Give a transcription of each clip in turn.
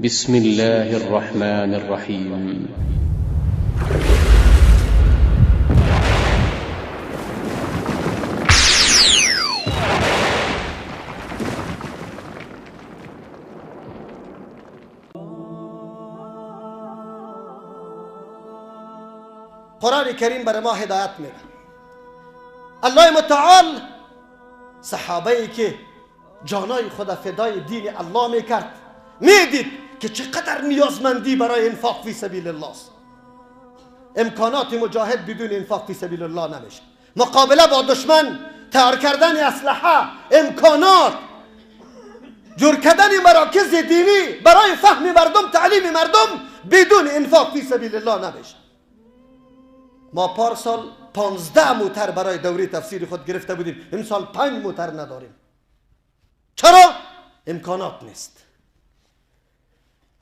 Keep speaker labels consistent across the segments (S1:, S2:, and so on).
S1: بسم الله الرحمن الرحیم.
S2: قرآن کریم برای ما هدایت میده. الله متعال صحابه که جانای خود فدای دین الله میکرد میدید که چقدر نیازمندی برای انفاق فی سبیل الله است. امکانات مجاهد بدون انفاق فی سبیل الله نمیشه. مقابله با دشمن، تیار کردن اسلحه، امکانات، جور کردن مراکز دینی برای فهم مردم، تعلیم مردم، بدون انفاق فی سبیل الله نمیشه. ما پارسال 15 موتر برای دوره تفسیر خود گرفته بودیم، امسال 5 موتر نداریم. چرا؟ امکانات نیست.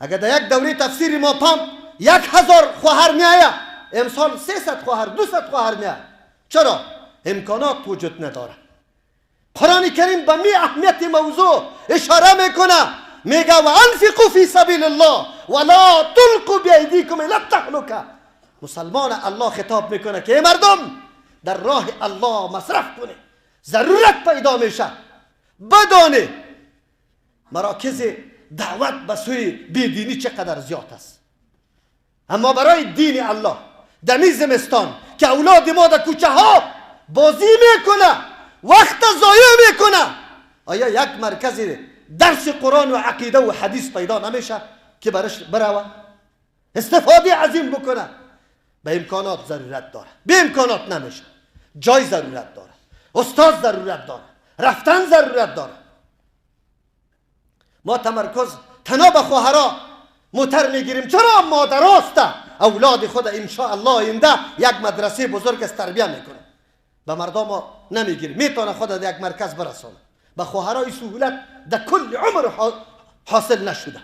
S2: اگر در یک دوره تفسیر ما پمپ 1000 خواهر میآید، امسال 300 خواهر، 200 خواهر میآید. چرا؟ امکانات وجود نداره. قرآن کریم به می اهمیت موضوع اشاره میکنه، میگه و انفقوا فی سبیل الله ولا تلقوا بایدیکم الی التهلکه. مسلمان الله خطاب میکنه که ای مردم در راه الله مصرف کنه، ضرورت پیدا میشه. بدانه مراکز دعوت به سوی بیدینی چقدر زیاد است، اما برای دین الله دمی زمستان که اولاد ما در کوچه ها بازی میکنه، وقت ضایع میکنه، آیا یک مرکز درس قرآن و عقیده و حدیث پیدا نمیشه که برش بروه استفاده عظیم بکنه؟ به امکانات ضرورت داره، به امکانات نمیشه. جای ضرورت داره، استاد ضرورت داره، رفتن ضرورت داره. ما تمرکز تنها به خواهرا موتر میگیریم. چرا؟ مادراست اولاد خود انشاءالله آینده یک مدرسه بزرگ از تربیه میکنه. به مردا ما نمیگیریم، میتونه خود در یک مرکز برسانه. به خواهرای سهولت در کل عمر حاصل نشده.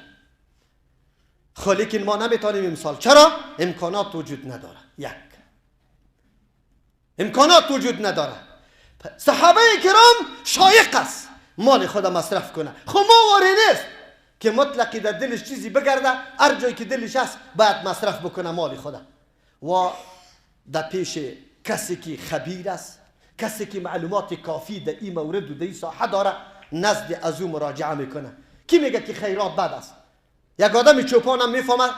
S2: لیکن ما نمیتونیم امسال. چرا؟ امکانات وجود نداره. یک، امکانات وجود نداره. صحابه کرام شایق است مال خود مصرف کنه. خب ما واری نیست که مطلقی در دلش چیزی بگرده، هر جایی که دلش هست باید مصرف بکنه مال خود. و در پیش کسی که خبیر است، کسی که معلومات کافی در این مورد و در این ساحه داره، نزد از او مراجعه میکنه. کی میگه که خیرات بد است؟ یک آدم چوپان هم میفهمه،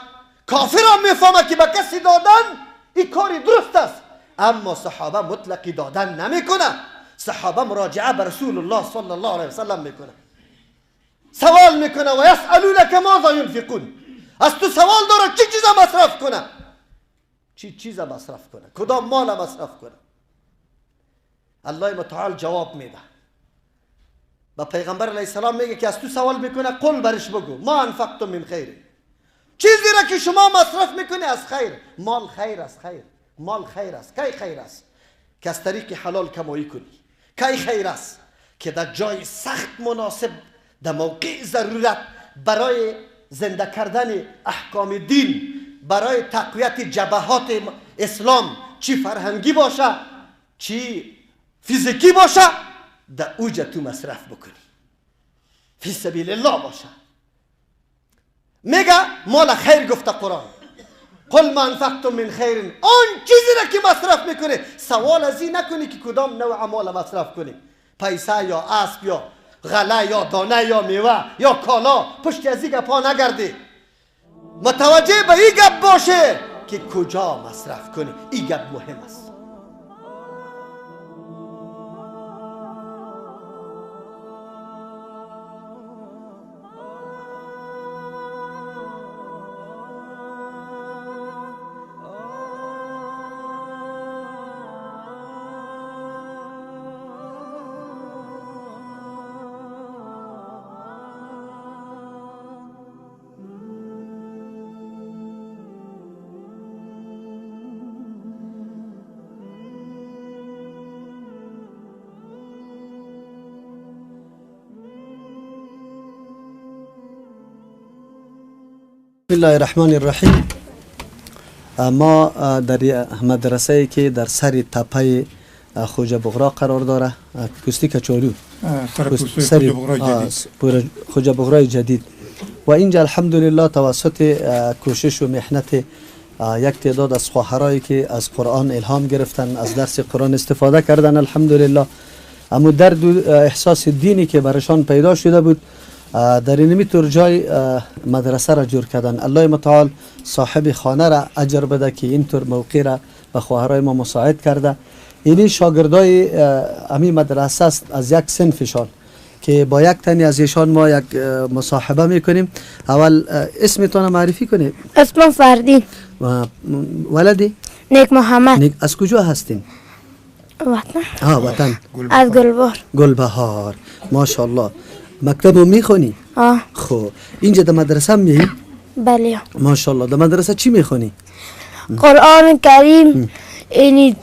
S2: کافر هم میفهمه که به کسی دادن این کاری درست است، اما صحابه مطلقی دادن نمیکنه. صحابه مراجعه به رسول الله صلی الله علیه وسلم میکنه، سوال میکنه و یسألونک ماذا ینفقون. از تو سوال داره چی چیز مصرف کنه، چی چیز مصرف کنه، کدام مال مصرف کنه. الله متعال جواب میده و پیغمبر علیه السلام میگه که از تو سوال میکنه، قل برش بگو ما انفقتم من خیر، چیزی را که شما مصرف میکنی از خیر. مال خیر است، خیر مال خیر است. کی خیر است؟ که از طریق حلال کمایی کنی. کی خیر است؟ که در جای سخت مناسب، در موقع ضرورت، برای زنده کردن احکام دین، برای تقویت جبهات اسلام، چی فرهنگی باشه چی فیزیکی باشه، در اوج تو مصرف بکنی، فی سبیل الله باشه. میگه مال خیر گفته قرآن، قل ما انفقتم من خیر، آن چیزی را که مصرف میکنه. سوال از این نکنی که کدام نوع مال مصرف کنی، پیسه یا اسب یا غله یا دانه یا میوه یا کالا، پشت از این گپا نگردی. متوجه به این گپ باشه که کجا مصرف کنی، این گپ مهم است. بسم الله الرحمن الرحیم. ما در مدرسه که در سر تپه خوجه بغرا قرار داره، پوستی کچارو، سر خوجه بغرای جدید، و اینجا الحمدلله توسط کوشش و محنت یک تعداد از خواهرایی که از قرآن الهام گرفتن، از درس قرآن استفاده کردن، الحمدلله اما درد و احساس دینی که برشان پیدا شده بود در اینمی طور جای مدرسه را جور کردن. الله متعال صاحب خانه را اجر بده که اینطور موقع را به خواهرای ما مساعد کرده. اینی شاگردای امی مدرسه است از یک صنفشان که با یک تنی از ایشان ما یک مصاحبه میکنیم. اول اسمتان معرفی کنید.
S3: اسمم فردین.
S2: و ولدی؟
S3: نیک محمد.
S2: از کجا هستین؟
S3: وطن.
S2: ها وطن.
S3: از گلبهار.
S2: گلبهار، ماشاءالله. مکتب رو میخونی؟
S3: آه.
S2: خب اینجا در مدرسه میایی؟
S3: بله.
S2: ماشاءالله. در مدرسه چی میخونی؟
S3: قرآن کریم اینی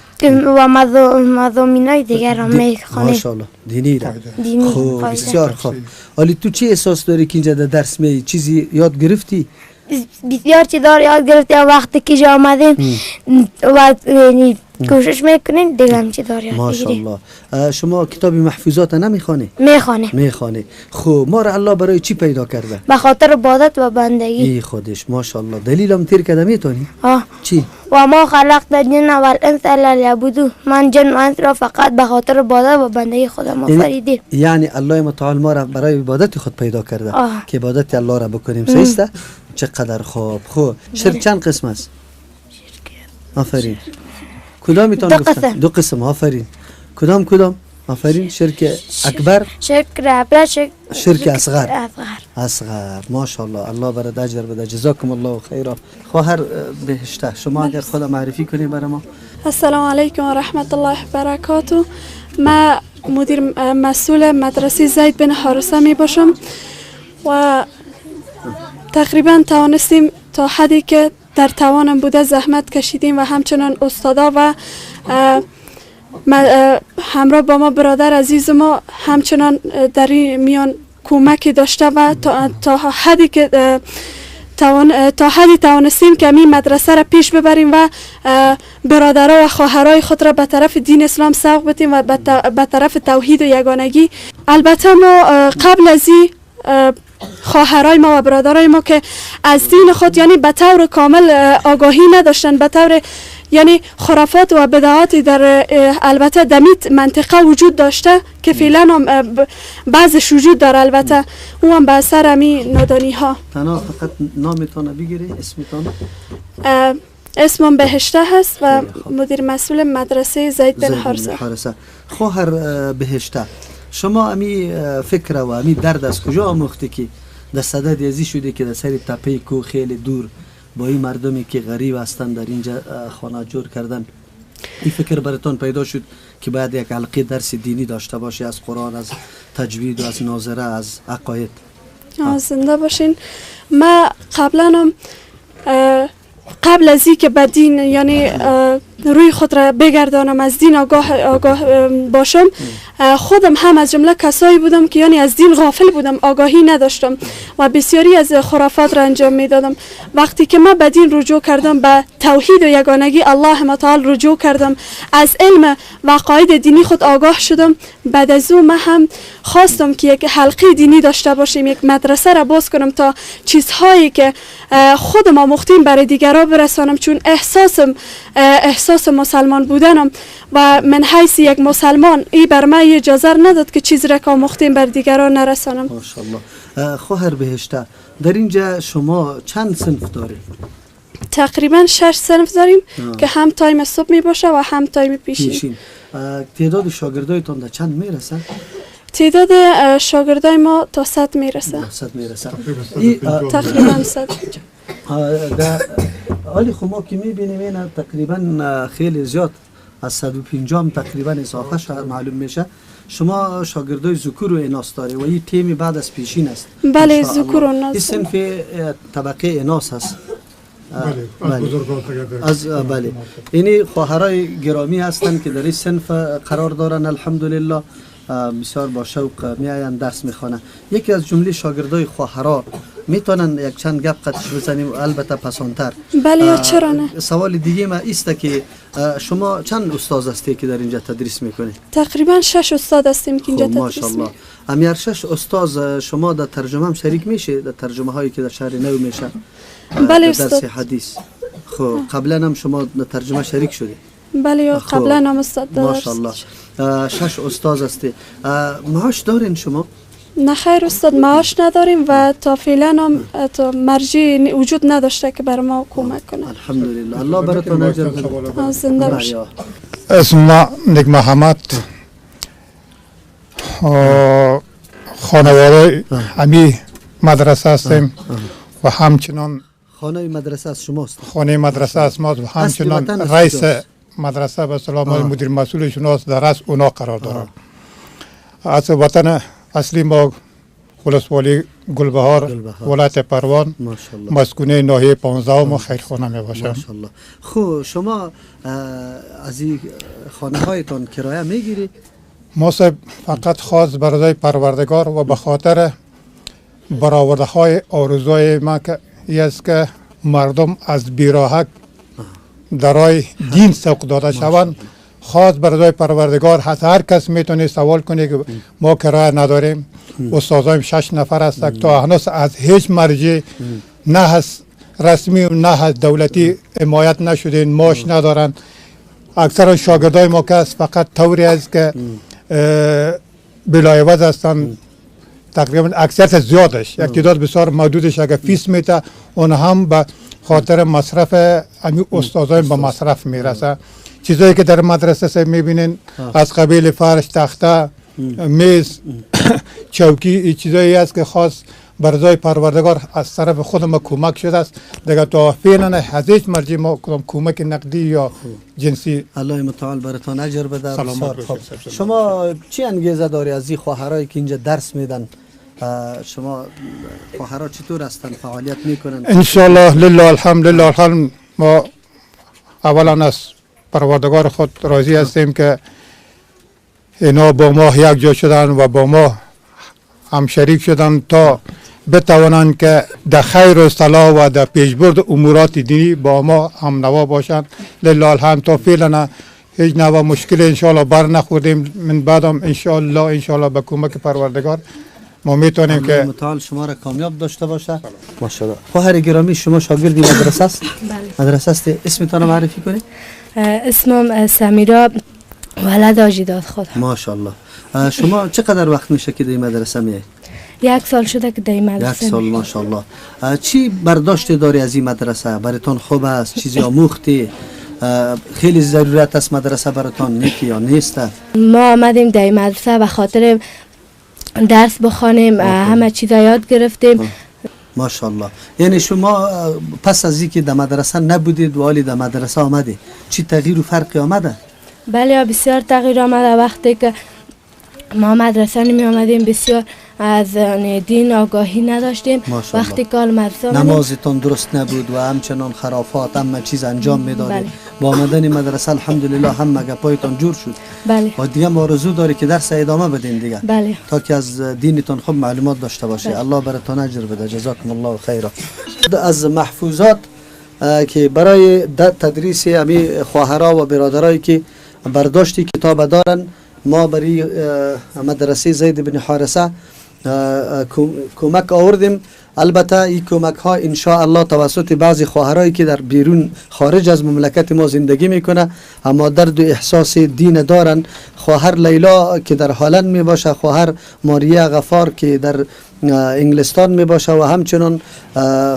S3: و مضامینای دیگر را میخوانیم.
S2: ماشاءالله دینی را.
S3: دینی.
S2: خب بسیار خوب. حالی تو چی احساس داری که اینجا در درس می چیزی یاد گرفتی؟
S3: بسیار چیزا یاد گرفتیم وقتی که آمدیم و کوشش میکنیم دیگه هم چیزا یاد بگیریم.
S2: ماشاءالله. شما کتاب محفوظات نمیخوانی؟
S3: میخوانیم.
S2: میخوانی. خب ما را الله برای چی پیدا کرده؟
S3: به خاطر عبادت و بندگی.
S2: ای خودش ماشاءالله. دلیلم تیر کرده میتونی؟
S3: آه.
S2: چی؟
S3: و ما خلقت الجن والانس الا لیعبدون. من جن و انس را فقط به خاطر عبادت و بندگی خودم آفریدیم.
S2: یعنی الله متعال ما را برای عبادت خود پیدا کرده که عبادت الله را بکنیم. صحیح است؟ چقدر خوب. خب شرک چند قسم است؟ آفرین. کدامیتان گفتن؟ دو قسم. آفرین. کدام کدام؟ آفرین. شرک اکبر،
S3: شرک اکبر،
S2: شرک اصغر. اصغر. ماشاءالله. الله برات اجر بده. جزاکم الله خیرا. خواهر بهشته شما اگر خدا معرفی کنی برای ما.
S4: السلام علیکم و رحمت الله و برکاته. ما مدیر مسئول مدرسه زید بن حارثه می باشم و تقریبا توانستیم تا حدی که در توانم بوده زحمت کشیدیم و همچنان استادا و همراه با ما برادر عزیز ما همچنان در این میان کمک داشته و تا حدی که تا حدی توانستیم که این مدرسه را پیش ببریم و برادرها و خواهرای خود را به طرف دین اسلام سوق بدیم و به طرف توحید و یگانگی. البته ما قبل از این خواهرای ما و برادرای ما که از دین خود یعنی به طور کامل آگاهی نداشتن، به طور یعنی خرافات و بدعات در البته دمیت منطقه وجود داشته که فعلا هم بعضش وجود داره، البته او هم به اثر همی نادانی ها.
S2: تنها فقط نامتان بگیری، اسمتان؟
S4: اسمم بهشته هست و مدیر مسئول مدرسه زید بن حارثه.
S2: خواهر بهشته، شما امی فکر و امی درد از کجا آموختی که در صدد ازی شده که در سر تپه کو خیلی دور با این مردمی که غریب هستند در اینجا خانه جور کردن، این فکر براتون پیدا شد که باید یک حلقه درس دینی داشته باشی از قرآن، از تجوید و از ناظره، از عقاید؟
S4: زنده باشین. ما قبلا هم قبل از اینکه به دین یعنی روی خود را بگردانم، از دین آگاه باشم، خودم هم از جمله کسایی بودم که یعنی از دین غافل بودم، آگاهی نداشتم و بسیاری از خرافات را انجام میدادم. وقتی که من به دین رجوع کردم، به توحید و یگانگی الله متعال رجوع کردم، از علم و عقاید دینی خود آگاه شدم. بعد از او من هم خواستم که یک حلقه دینی داشته باشیم، یک مدرسه را باز کنم تا چیزهایی که خودم آموختیم برای دیگران برسانم، چون احساس مسلمان بودنم و من حیث یک مسلمان ای بر من اجازه نداد که چیز را که آموختیم بر دیگران نرسانم.
S2: ماشاءالله. خواهر بهشته، در اینجا شما چند صنف دارید؟
S4: تقریبا 6 صنف داریم که هم time صبح می باشه و هم time پیشین.
S2: تعداد شاگردایتان در چند میرسه؟
S4: تعداد شاگردای ما تا 100 میرسه.
S2: 100 میرسه.
S4: تقریبا 100.
S2: حالی خب ما که میبینیم این تقریبا خیلی زیاد از 150 تقریبا اضافه شد معلوم میشه. شما شاگردای ذکور و اناث داری و این تیم بعد از پیشین است.
S4: بله ذکور و اناث.
S2: این صنف طبقه اناث است.
S5: بله.
S2: از بله. اینی خواهرای گرامی هستند که در این صنف قرار دارن، الحمدلله بسیار با شوق میآیند درس میخوانند. یکی از جمله شاگردای خواهرا میتونن یک چند گپ قطعش بزنیم، البته پسانتر.
S4: بله چرا نه.
S2: سوال دیگه ما ایست که شما چند استاد هستی که در اینجا تدریس میکنید؟
S4: تقریبا 6 استاد هستیم که اینجا تدریس
S2: ماشاءالله. امیار 6 استاد شما در ترجمه هم شریک میشه؟ در ترجمه هایی که در شهر نو میشه؟
S4: بله استاد.
S2: درس حدیث. خب قبلا هم شما در ترجمه شریک شدید؟
S4: بله قبلا هم استاد.
S2: ماشاءالله. 6 استاد هستی. معاش دارین شما؟
S4: نه خیر استاد، معاش نداریم و تا فعلا هم تا مرجع وجود نداشته که بر ما کمک کنه.
S2: الحمدلله، الله براتون اجر بده.
S4: زنده باشید.
S5: اسم ما نیک محمد، خانواده همی مدرسه هستیم و همچنان
S2: خانه مدرسه از شماست.
S5: خانه مدرسه از ماست و همچنان رئیس مدرسه به سلام مدیر مسئولشون است، در رأس اونا قرار دارم. از وطن اصلی ما ولسوالی گلبهار، ولایت پروان، مسکونه ناحیه 15 و خیرخانه می باشم.
S2: ماشاءالله. خب شما از این خانه هایتان کرایه میگیری؟
S5: ما فقط خاص برای پروردگار و به خاطر برآورده های آرزوی ما که است که مردم از بیراهک درای دین سوق داده شوند، خاص برای پروردگار هست. هر کس میتونه سوال کنه که ما کرایه نداریم، استادایم 6 نفر هست تا هنوز از هیچ مرجع نه از رسمی و نه از دولتی حمایت نشدین، معاش ندارن. اکثر شاگردای ما که فقط طوری است که بلاعوض هستند، تقریبا اکثریت زیادش، یک تعداد بسیار محدودش اگر فیس میته اون هم به خاطر مصرف امی استادایم به مصرف میرسه. چیزایی که در مدرسه میبینین از قبیل فرش، تخته، میز، چوکی، این چیزایی است که خاص برای پروردگار از طرف خود ما کمک شده است. دیگه تا فعلا از هیچ مرجع ما کدام کمک نقدی یا جنسی.
S2: الله متعال براتون اجر بده. شما چی انگیزه داری از این خواهرایی که اینجا درس میدن؟ شما خواهرها چطور هستن؟ فعالیت میکنن؟
S5: ان شاء الله لله الحمد، لله الحمد. ما اولا از پروردگار خود راضی هستیم که اینا با ما یک جا شدن و با ما هم شریک شدن تا بتوانند که در خیر و صلاح و در پیشبرد امورات دینی با ما هم نوا باشند. لله الحمد تا فعلا هیچ نوع مشکل انشاءالله بر نخوردیم. من بعدم انشاءالله به کمک پروردگار ما میتونیم که
S2: متعال شما را کامیاب داشته باشه. ماشاءالله. خواهر گرامی، شما شاگردی مدرسه است؟
S3: بله.
S2: مدرسه است. اسمتان معرفی کنید.
S3: اسمم سمیرا ولد آجی داد خدا.
S2: ماشاءالله. شما چقدر وقت میشه که در مدرسه میای؟
S3: 1 سال شده که در مدرسه.
S2: 1 سال. ماشاءالله. چی برداشت داری از این مدرسه؟ براتون خوب است؟ چیزی آموختی؟ خیلی ضرورت است مدرسه براتون نیکی یا نیست؟
S3: ما آمدیم در مدرسه به خاطر درس بخوانیم، همه چیزا یاد گرفتیم.
S2: ماشاءالله. یعنی شما پس از اینکه در مدرسه نبودید و حالی در مدرسه آمدید، چی تغییر و فرقی آمده؟
S3: بله بسیار تغییر آمده. وقتی که ما مدرسه نمی آمدیم بسیار از دین آگاهی نداشتیم. وقتی که مدرسه
S2: نمازتان درست نبود و همچنان خرافات همه چیز انجام میدادید. بله. با آمدن مدرسه الحمدلله هم گپایتان جور شد.
S3: بله.
S2: و دیگه آرزو داری که درس ادامه بدین دیگه.
S3: بله.
S2: تا که از دینتان خوب معلومات داشته باشه. بله. الله براتون اجر بده. جزاکم الله خیرا. از محفوظات که برای تدریس امی خواهرا و برادرایی که برداشت کتاب دارن، ما برای مدرسه زید بن حارثه کمک آوردیم. البته این کمک ها ان شاء الله توسط بعضی خواهرایی که در بیرون خارج از مملکت ما زندگی میکنه اما درد و احساس دین دارن، خواهر لیلا که در هالند می باشه، خواهر ماریا غفار که در انگلستان می باشه و همچنان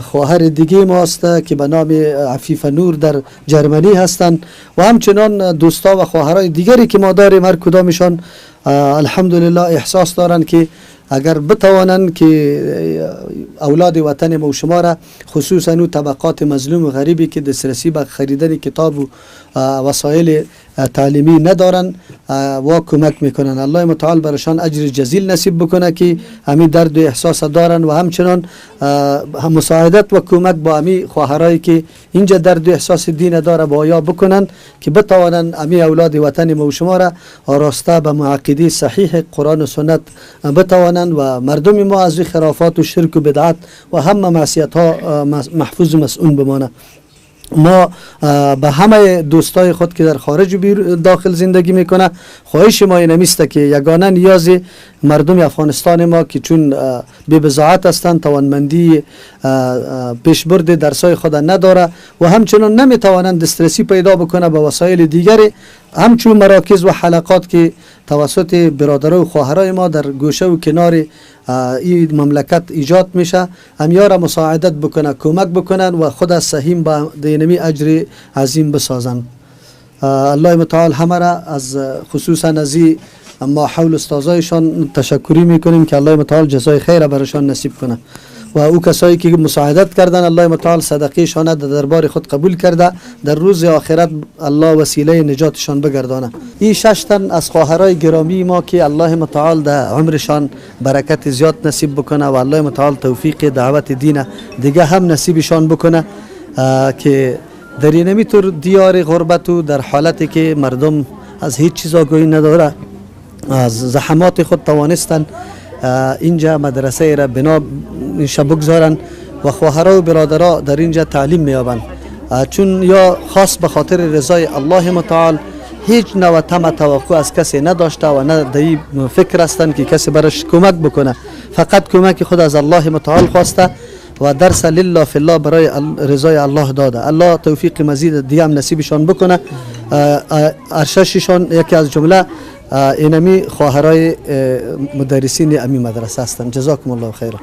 S2: خواهر دیگه ماست که به نام عفیف نور در جرمنی هستند و همچنان دوستا و خواهرای دیگری که ما داریم، هر کدامشان الحمدلله احساس دارند که اگر بتوانند که اولاد وطن ما و شما را، خصوصا او طبقات مظلوم و غریبی که دسترسی به خریدن کتاب و وسایل تعلیمی ندارن و کمک میکنن، الله متعال برشان اجر جزیل نصیب بکنه که همین درد و احساس دارن و همچنان مساعدت و کمک با همی خواهرایی که اینجا درد و احساس دین داره با یا بکنن که بتوانن همی اولاد وطن ما و شما را آراسته به معقیده صحیح قرآن و سنت بتوانن و مردم ما از خرافات و شرک و بدعت و همه معصیت ها محفوظ و مسئول بمانه. ما به همه دوستای خود که در خارج و داخل زندگی میکنه خواهش ما این است که یگانه نیاز مردم افغانستان ما که چون بی بضاعت هستند، توانمندی پیشبرد درسای خود نداره و همچنان نمیتوانند دسترسی پیدا بکنه به وسایل دیگر، همچون مراکز و حلقات که توسط برادرای و خواهرای ما در گوشه و کنار این مملکت ایجاد میشه، همیارا مساعدت بکنه، کمک بکنن و خود از سهیم با دینمی اجر عظیم بسازن. الله متعال همه را از خصوصا از ما حول استادایشان تشکری میکنیم که الله متعال جزای خیر برشان نصیب کنه و او کسایی که مساعدت کردن الله متعال صدقهشان در دربار خود قبول کرده، در روز آخرت الله وسیله نجاتشان بگردانه. این 6 تن از خواهرای گرامی ما که الله متعال در عمرشان برکت زیاد نصیب بکنه و الله متعال توفیق دعوت دین دیگه هم نصیبشان بکنه که در اینمی طور دیار غربت و در حالتی که مردم از هیچ چیز آگاهی نداره، از زحمات خود توانستن اینجا مدرسه را بنا بگذارن و خواهرها و برادرها در اینجا تعلیم میابند، چون یا خاص به خاطر رضای الله متعال هیچ نوع طمع توقع از کسی نداشته و نه در فکر هستند که کسی برش کمک بکنه، فقط کمک خود از الله متعال خواسته و درس لله فی الله برای رضای الله داده. الله توفیق مزید دیگه هم نصیبشان بکنه. ارشششان یکی از جمله اینمی خواهرای مدرسین امی مدرسه هستند. جزاکم الله خیرا.